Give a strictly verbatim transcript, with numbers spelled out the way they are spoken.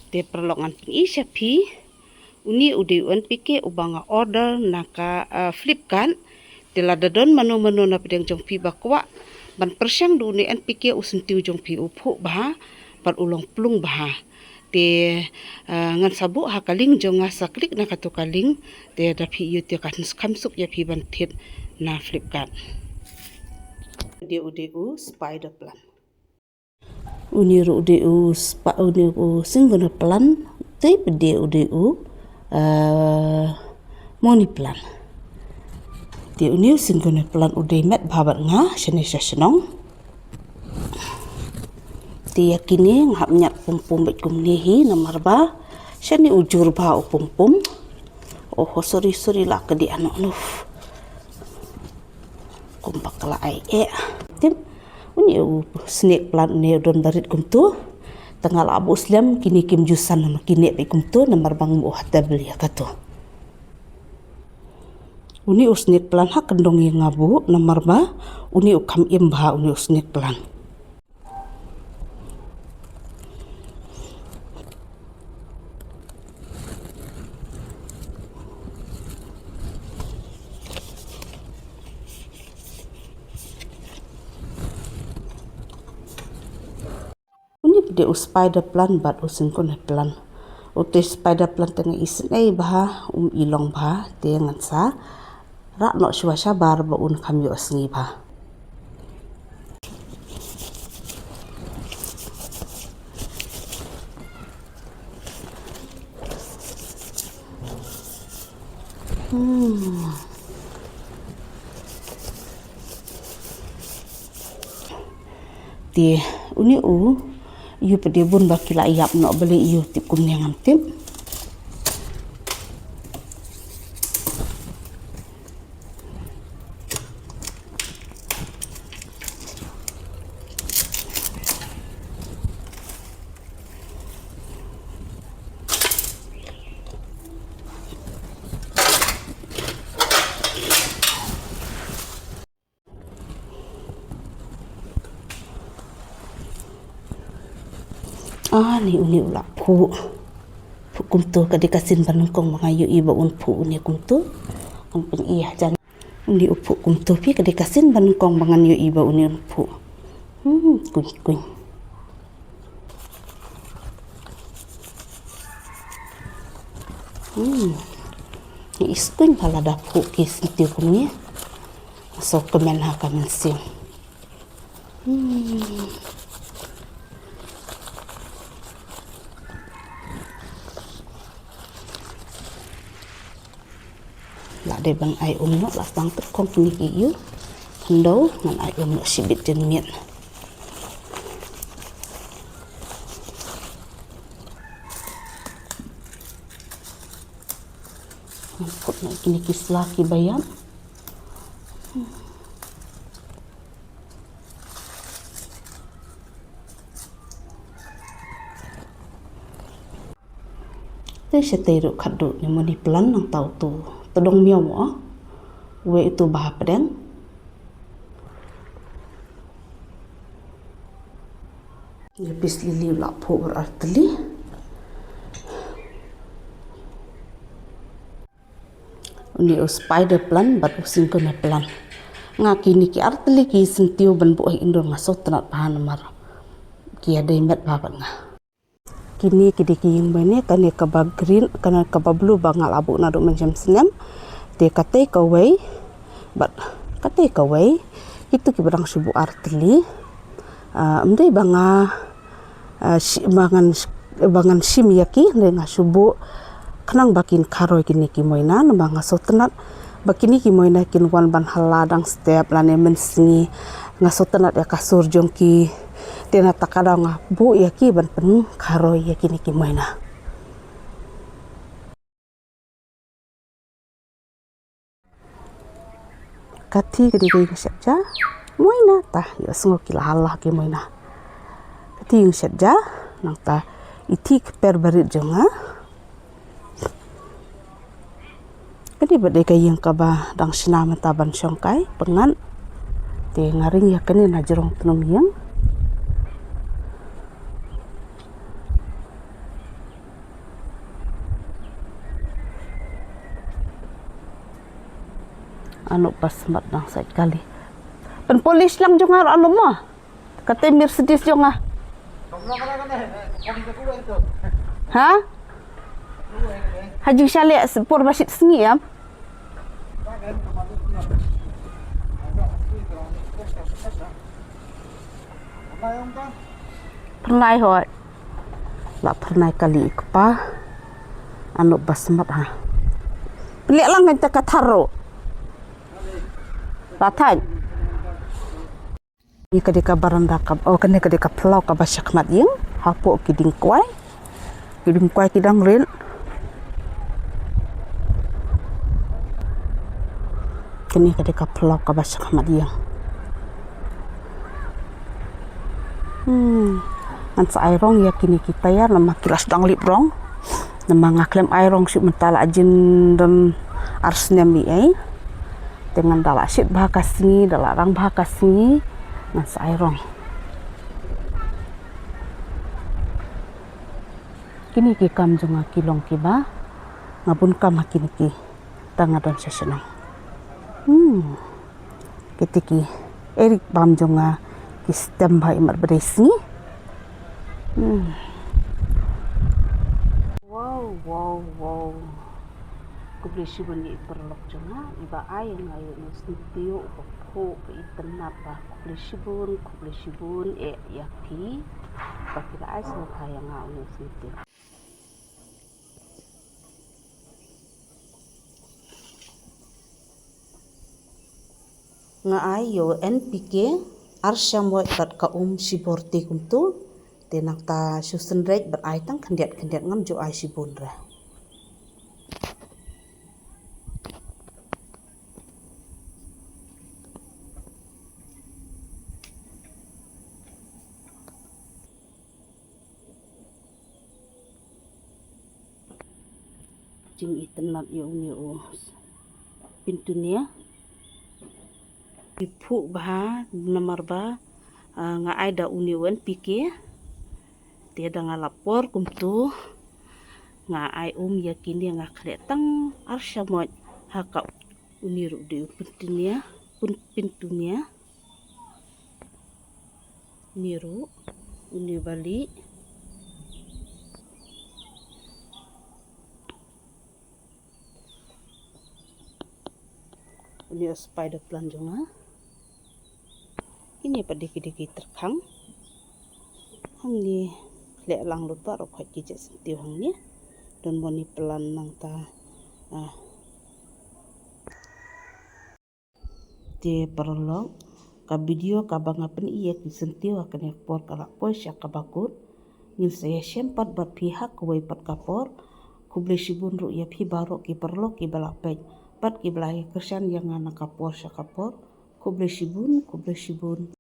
Te paralok, ngan pyni sha phi. Uni u dei u N P K uba nga order na ka, ah, Flipkart. Te lada don mano mano na pdeng jong phi ba kwah ban pyrshang da uni u N P K, u syntiew jong phi u phuh bha bad u long plung bha. Te, ah, ngan sa buh ha ka link jong nga, sa klik na kato ka link. Te da phi ïoh te kan kham suk ïa phi ban thied na Flipkart. Dei u dei u spider plant. Uni ruh u dei u spa, uni u syngona plant, te pat dei u dei u, ah, money plant. Te uni u syngona plant u dei met bha bad nga shane sha shnong. Te ïa kine nga hap ñiad pum pum bad kumne hi namar ba shane u jur bha u pum pum. Oh, sorry, sorry, la ka dei ano nuf. Kumba ka la ai eh. Tip. Uni u snake plant uni u don barit kumtu. Te nga la buh slem, kine kim ju san namar kine phi kumtu namar ba nga buh ha table ïa kato. Uni u snake plant ha kyndong ïa nga buh namar ba uni u kham im bha uni u snake plant. Uni pat dei u spider plant bad u syngona plant. Utu u spider plant te nga isynei bha, um i long bha, te ngan sa rah noh shuwa shabar ba un kham ïoh sngi bha. Hmm. Te uni u ïu pat dei bun ba ki la ïap noh, balei ïu tip kumne ngam tip. Ah, ni uni u la phuh. Phuh kumtu, ka dei ka sien ba nyngkong ba nga ïohi ba un phuh uni kumtu. Ngan pyni hajan. Uni u phuh kumtu phi, ka dei ka sien ba nyngkong ba ngan ïohi ba uni un phuh. Hmm, kuñ kuñ. Hmm. Ngi iskuñ pha lada phuh ki syntiew kumne. Sngewkmen ha ka mynsiem. Hmm. La dei ban ai um noh, la tang tyrkhong kine ki ïu. Khyndew ngan ai um noh shibit janmiet. Ngan put noh kine ki sla kiba ïap. Te shatei ruh khatduh ne money plant, nangta utu tdong miaw mo. Wei utu ba hapdeng. Lapis lily la phuh ar tylli. Uni u spider plant bad u syngona plant. Nga kine ki ar tylli ki syntiew ban buh ha indoor nga sngewtynnat bha namar ki ïadei met bha bad nga. Kine ki dei ki ïing bad ne kane kaba green, kane kaba blue ba nga la buh naduh mynshem snem. Te katei kawei bad katei kawei, kitu kiba dang shu buh ar tylli. Ah, ym dei ba nga, ah, shi-, ba ngan sh-, ba ngan shim ïa ki, hynrei nga shu buh khnang ba kin kharoi kine ki moina, namar nga sngewtynnat ba kine ki moina kin wan ban hala dang step lane mynsngi. Nga sngewtynnat ïa ka sur jong ki, te nangta ka daw nga buh ïa ki ban pynkharoi ïa kine ki moina. Kati ka dei ka ïing shet ja. Moina ta, ïa sngew ki la hala ki moina. Kati ïing shet ja, nangta ithi kper barit jong nga. Kati ba dei ka ïing kaba dang shna mynta ban shong kai, pyngngad. Te nga ring ïa kane na jrong tnum ïing. Ano ba smat dang sait kali. Pynpolish lang jong nga ruh ano mo. Kata Mercedes jong nga. Ha? Hajing shalek por ba shit sngi em. Pernai hoi. La pernai kali i kpa. Ano ba smat ha. Pynleh lang kan ta ka thar ruh. La thait. Kane ka dei ka baranda ka, oh, kane ka dei ka phyllaw kaba shakhmat ïing, hapoh ki dieng kwai. Ki dieng kwai ki dang rit. Kane ka dei ka phyllaw kaba shakhmat ïing. Hmm. Ngan sa ai rong ïa kine ki tyre namar ki la sdang lip rong. Namar nga khlem ai rong shuh mynta la jin don ar snem ei ei. Te ngan da la shit bha ka sngi, da la rang bha ka sngi, ngan sa ai rong. Kine ki kam jong nga ki long kiba nga bun kam ha kine ki tang nga don sha shnong. Hmm. Kiti ki erik bam jong nga ki stem bha imat ba dei sngi. Hmm. Wow, wow, wow. Khublei shibun ïa i paralok jong nga iba ai ïa nga ïa une u syntiew uba phuh ba itynnad bha. Khublei shibun, khublei shibun eh ïa phi ba phi la ai sngewbha ïa nga une u syntiew. Nga ai ïa u N P K ar shamoit bad ka um shibor te kumtu. Te nangta shu synreit bad ai tang khyndiat khyndiat, ngam ju ai shibun re. Jingitynnad ïa une u Pintunia. I phuh bha namar ba, ah, nga ai da une u N P K. Te da nga lap por kumtu nga ai um ïa kine, nga khleh tang ar shamoit ha ka. Une ruh dei u Pintunia, Pin-, Pintunia. Une ruh, une bali. Une u spider plant jong nga. Kine pat dei ki dei ki tyrkhang. Hangne khleh lang lut baroh khoit ki jait syntiew hangne. Don money plant nangta, ah, Te paralok, ka video kaba nga pyni ïa ki syntiew ha kane ka por ka la poi sha kaba kut. Ngin sa ïashem pat bad phi ha kawei pat ka por. Khublei shibun ruh ïa phi baroh ki paralok kiba la peit bad kiba la ïa kyrshan ïa nga na ka por sha ka por. Khublei shibun, khublei shibun.